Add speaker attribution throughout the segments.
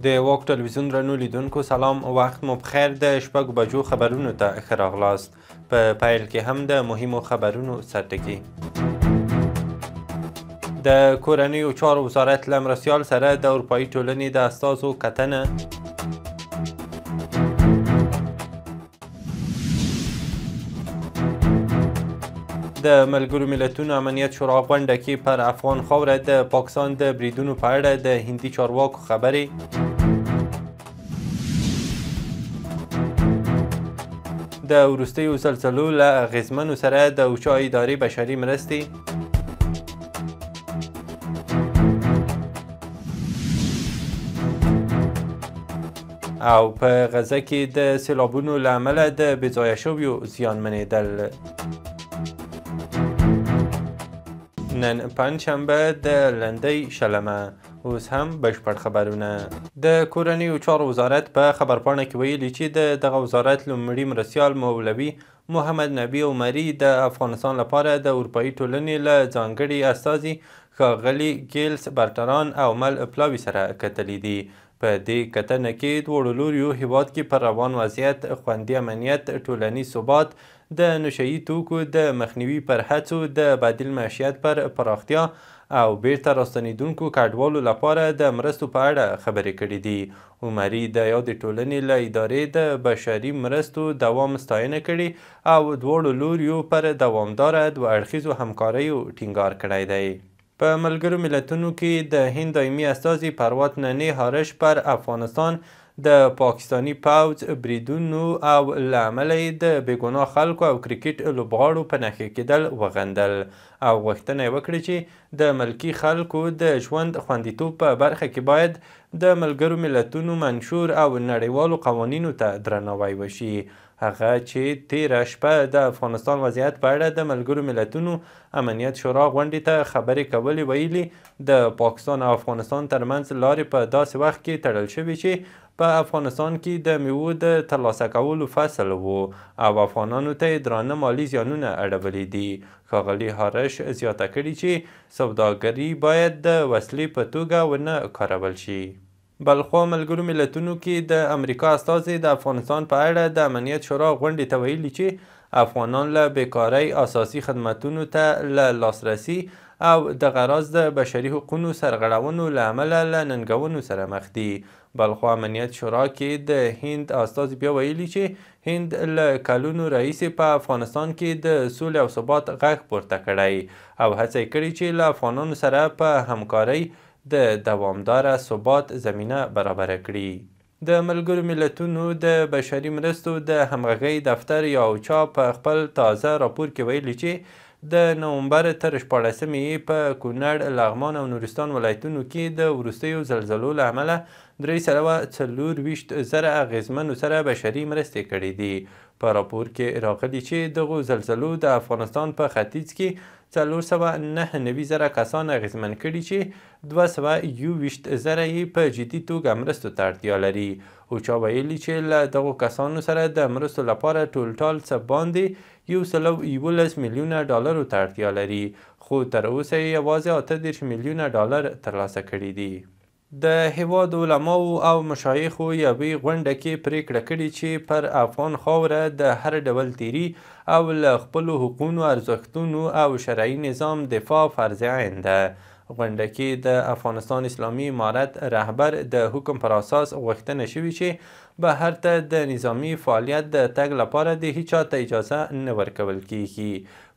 Speaker 1: د واک ټلویزیون درنو لیدونکو سلام، وخت مو پخیر. د 6 بجو خبرونو ته ښه راغلاست. په پیل کې هم د مهمو خبرونو سرټکي. د کورنیو چارو وزارت له مرستیال سره د اروپایي ټولنې د استازو کتنه. د ملګرو ملتونو امنیت شورا غونډه کې پر افغان خاوره د پاکستان د بریدونو په اړه د هندي چارواکو خبرې. د وروستیو زلزلو له اغېزمنو سره د اوچا ادارې بشري مرستې. او په غزه کې د سیلابونو له امله د بېځایه شویو زیانمنېدل. نن پنجشنبه د لندۍ 20مه. اوس هم بشپړ خبرونه. د کورنیو چارو وزارت په خبرپاڼه کې ویلي چې د دغه وزارت لومړي مرستیال مولوي محمد نبي عمري د افغانستان لپاره د اروپایي ټولنې له ځانګړي استازي ښاغلي ګیلس برتران او مل پلاوي سره کتلي دي. په دې کتنه کې دواړو لوریو هیواد کې پر روان وضعیت، خوندي امنیت، ټولنیز ثبات، د نشهيي توکو د مخنیوي پر هڅو، د بدیل معیشت پر پراختیا او بیرته راستنېدونکو کډوالو لپاره د مرستو په اړه خبرې کړې دي. عمري د یادې ټولنې له ادارې د بشري مرستو دوام ستاینه کړې او دواړو لوریو پر دوامداره دوه اړخیزو همکاریو ټینګار کړی دی. په ملګرو ملتونو کې د هند دایمي استازي پروات ننې هارش پر افغانستان د پاکستاني پوځ بریدونو او له امله یې د بېګناه خلکو او کرکټ لوبغاړو په نښه کېدل وغندل او غوښتنه یې وکړه چې د ملکي خلکو د ژوند خوندیتوب په برخه کې باید د ملګرو ملتونو منشور او نړیوالو قوانینو ته درناوی وشي. هغه چې تیره شپه د افغانستان وضعیت په اړه د ملګرو ملتونو امنیت شورا غونډې ته خبرې کولې ویلي، د پاکستان او افغانستان ترمنځ لارې په داسې وخت کې تړل شوې چې په افغانستان کې د میوو د ترلاسه کولو فصل وو او افغانانو ته یې درانه مالي زیانونه اړولي دي. ښاغلي هارش زیاته کړې چې سوداګري باید د وسلې په توګه ونه کارول شي. بلخوا ملګرو ملتونو کې د امریکا استازي د افغانستان په اړه د امنیت شورا غونډې ته ویلي چې افغانان له بېکارۍ، اساسي خدمتونو ته له لاسرسي او دغه راز د بشري حقونو سرغړونو له امله له ننګونو سره مخ دي. بلخوا امنیت شورا کې د هند استازي بیا ویلي چې هند له کلونو راهیسې په افغانستان کې د سولې او ثبات غږ پورته کړی او هڅه یې کړې چې له افغانانو سره په همکارۍ د دوامداره ثبات زمینه برابره کړي. د ملګرو ملتونو د بشري مرستو د همغږۍ دفتر یا اوچا په خپل تازه راپور کې ویلي چې د نومبر تر 16مې یې په کونړ، لغمان او نورستان ولایتونو کې د وروستیو زلزلو له امله 324,000 اغېزمنو سره بشري مرستې کړې دي. په راپور کې راغلي چې دغو زلزلو د افغانستان په ختیځ کې 499,000 کسان اغېزمن کړي چې 221,000 یې په جدي توګه مرستو ته اړتیا لري. اوچا ویلي چې له دغو کسانو سره د مرستو لپاره ټولټال څه باندې 111 میلیونه ډالرو ته اړتیا لري، خو تر اوسه یې یوازې 38 میلیونه ډالر ترلاسه کړي دي. د هیواد علماو او مشایخو یوې غونډه کې پرېکړه کړې چې پر افغان خاوره د هر ډول تیري او له خپلو حقونو، ارزښتونو او شرعي نظام دفاع فرض عین ده. غونډه کې د افغانستان اسلامي امارت رهبر د حکم پر اساس غوښتنه شوې چې بهر ته د نظامي فعالیت د تګ لپاره د هیچا ته اجازه نه ورکول کیږي.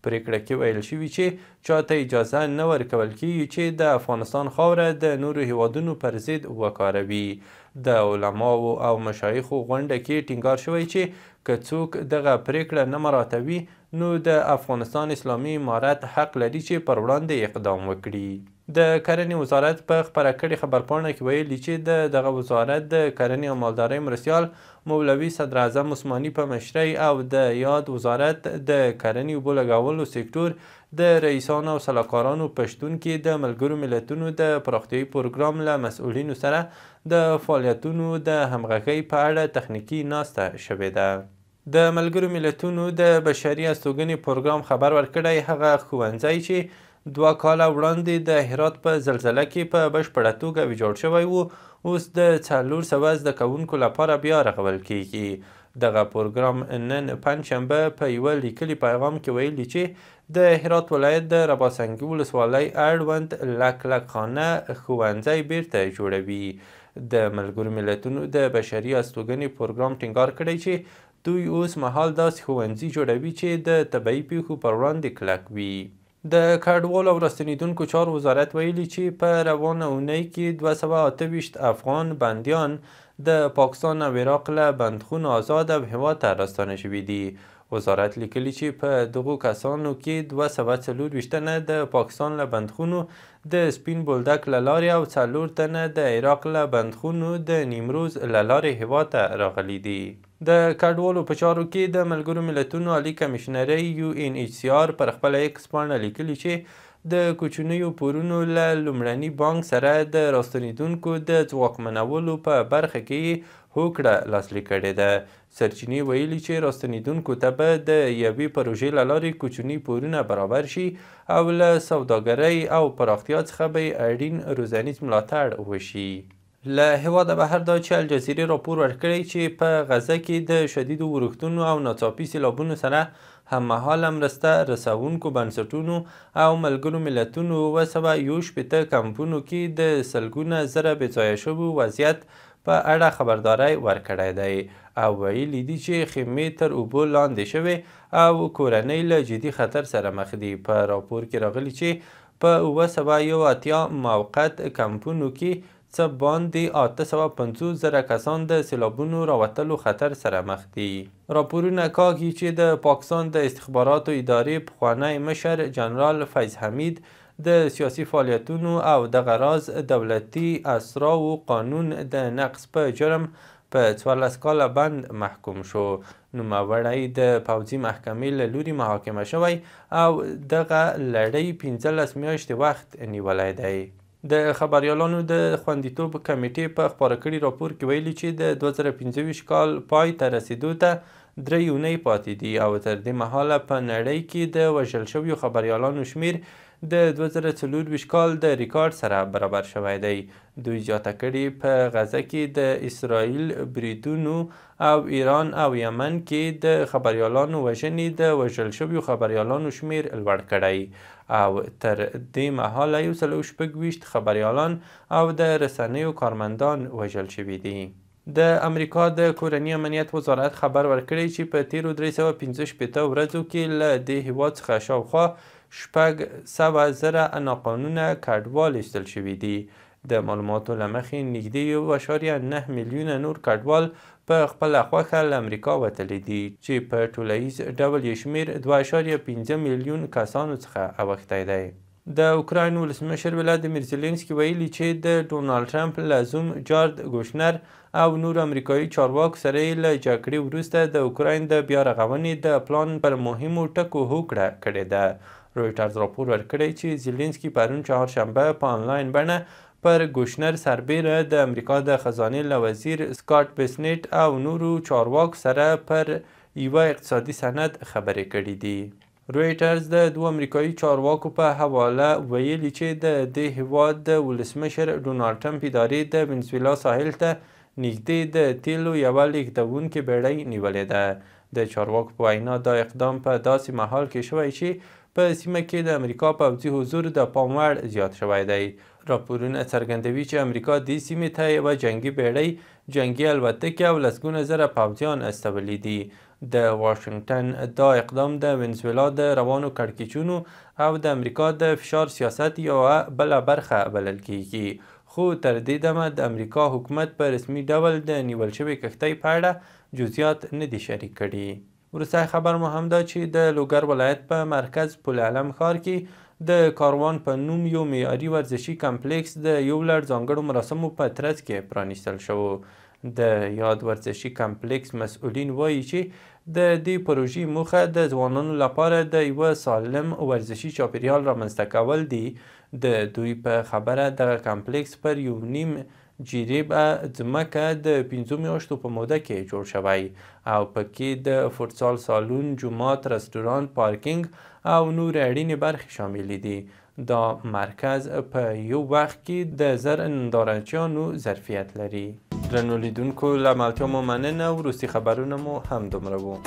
Speaker 1: پرېکړه کې ویل شوي چې چاته اجازه نه ورکول کیږي چې د افغانستان خاوره د نورو هیوادونو پر ضد وکاروي. د علماو او مشایخو غونډه کې ټینګار شوی چې که څوک دغه پرېکړه نه مراعتوي نو د افغانستان اسلامي امارت حق لري چې پر وړاندې اقدام وکړي. د کرنې وزارت په خپره کړې خبرپاڼه کې ویلي چې د دغه وزارت د کرنې او مالدارۍ مرستیال مولوي صدراعظم عثماني په مشرۍ او د یاد وزارت د کرنې اوبو لګولو سکتور د رئیسانو او سلاکارانو په شتون کې د ملګرو ملتونو د پراختیايي پروګرام له مسؤلینو سره د فعالیتونو د همغږۍ په اړه تخنیکي ناسته شوې ده. د ملګرو ملتونو د بشري استوګنې پروګرام خبر ورکړی، هغه ښوونځی چې 2 کاله وړاندې د هرات په زلزله کې په بشپړه توګه ویجاړ شوی و، اوس د 400 زده کوونکو لپاره بیا رغول کیږي. دغه پروګرام نن پنجشنبه په یوه لیکلي پیغام کې ویلي چې د هرات ولایت د رباسنګي ولسوالۍ اړوند لک لک خانه ښوونځی بیرته جوړوي. د ملګرو ملتونو د بشري استوګنې پروګرام ټینګار کړی چې دوی اوس مهال داسې ښوونځي جوړوي چې د طبیعي پیښو پر وړاندې کلک وي. د کډوالو او راستنېدونکو چارو وزارت ویلي چې په روانه اونۍ کې 228 افغان بندیان د پاکستان او عراق له بندخونو آزاد او هېواد ته راستانه شوي دي. وزارت لیکلي چې په دغو کسانو کې 224 تنه د پاکستان له بندخونو د سپین بولدک له لارې او 4 تنه د عراق له بندخونو د نیمروز له لارې هېواد ته راغلي دي. د کډوالو په چارو کې د ملګرو ملتونو عالي کمشنرۍ UNHCR پر خپله ایکس پاڼه لیکلي چې د کوچنیو پورونو له لومړني بانک سره د راستنېدونکو د ځواکمنولو په برخه کې یې هوکړه لاسلیک کړې ده. سرچینې ویلي چې راستنېدونکو ته به د یوې پروژې له لارې کوچني پورونه برابر شي او له سوداګرۍ او پراختیا څخه به یې اړین روزنیز ملاتړ وشي. له هېواده بهر دا چې الجزیرې راپور ورکړی چې په غزه کې د شدیدو ورښتونو او ناڅاپي سیلابونو سره هممهاله مرسته رسوونکو بنسټونو او ملګرو ملتونو 761 کمپونو کې د سلګونه زره بېځایه شوو وضعیت په اړه خبرداری ورکړی دی او ویلي دي چې خیمې تر اوبو لاندې شوې او کورنۍ له جدي خطر سره مخ دي. په راپور کې راغلي چې په 781 موقت کمپونو کې څه باندې 850 زره کسان د سیلابونو راوتلو خطر سره مخ دي. راپورونه کاږي چې د پاکستان د استخباراتو ادارې پخوانی مشر جنرال فیض حمید د سیاسي فعالیتونو او دغه راز دولتي اسراو قانون د نقض په جرم په 14 کاله بند محکوم شو. نوموړی د پوځي محکمې له لوري محاکمه شوی او دغه لړۍ 15 میاشتې وخت نیولی دی. د خبریالانو د خوندیتوب کمیټې په خپاره کړي راپور کې ویلي چې د 2025 کال پای ته رسېدو ته 3 اونۍ پاتې دي او تر دې مهاله په نړۍ کې د وژل شویو خبریالانو شمېر د 2024 کال د ریکارډ سره برابر شوی دی. دوی زیاته کړې په غزه کې د اسرائیل بریدونو او ایران او یمن کې د خبریالانو وژنې د وژل شویو خبریالانو شمېر لوړ کړی او تر دې مهاله 126 خبریالان او د رسنیو کارمندان وژل شوي دي. د امریکا د کورني امنیت وزارت خبر ورکړی چې په تیرو 365 ورځو کې له دې هیواد څخه شاوخوا 600,000 ناقانونه کډوال ایستل شوي دي. د معلوماتو له مخې نږدې 1.9 میلیونه نور کډوال په خپله خوښه له امریکا وتلي دي چې په ټولیز ډول یې شمېر 2.5 میلیون کسانو څخه اوښتی دی. د اوکراین ولسمشر ولادیمیر زیلینسکي ویلي چې د ډونالډ ټرمپ له زوم جارد ګوشنر او نورو امریکایي چارواکو سره یې له جګړې وروسته د اوکراین د بیا رغونې د پلان پر مهمو ټکو هوکړه کړې ده. رویټرز راپور ورکړی چې زیلینسکي پرون چهارشنبه په آنلاین بڼه پر ګوشنر سربېره د امریکا د خزانې له وزیر سکاټ بسنټ او نورو چارواکو سره پر یوه اقتصادي سند خبرې کړې دي. رویټرز د دوو امریکایي چارواکو په حواله ویلي چې د دې هیواد د ولسمشر ډونالډ ټرمپ ادارې د ونزویلا ساحل ته نږدې د تیلو یوه لیږدونکې بیړۍ نیولې ده. د چارواکو په وینا دا اقدام په داسې مهال کې شوی چې په سیمه کې د امریکا پوځي حضور د پام وړ زیات شوی دی. راپورونه څرګندوي چې امریکا دې سیمې ته یوه جنګي بیړۍ، جنګي الوتکې او لسګونه زره پوځیان استولي دي. د واشنګټن دا اقدام د ونزویلا د روانو کړکېچونو او د امریکا د فشار سیاست یوه بله برخه بلل کیږي، خو تر دې دمه د امریکا حکومت په رسمي ډول د نیول شوې کښتۍ په اړه جزئیات نه دي شریک کړي. وروستی خبر مو هم دا چې د لوګر ولایت په مرکز پل علم ښار کې د کاروان په نوم یو معیاري ورزشي کمپلیکس د یو لړ ځانګړو مراسمو په ترڅ کې پرانیستل شو. د یاد ورزشي کمپلیکس مسؤلین وایي چې د دې پروژې موخه د ځوانانو لپاره د یوه سالم ورزشي چاپیریال رامنځته کول دي. د دوی په خبره دغه کمپلیکس پر 1.5 جریبه ځمکه د 5 میاشتو په موده کې جوړ شوی او پکې د فوټسال سالون، جومات، رستورانت، پارکینګ او نورې اړینې برخې شاملې دي. دا مرکز په یو وخت کې د 1000 نندارچیانو ظرفیت لري. درنو لیدونکو، له ملتیا مو مننه. وروستي خبرونه مو هم دومره وو.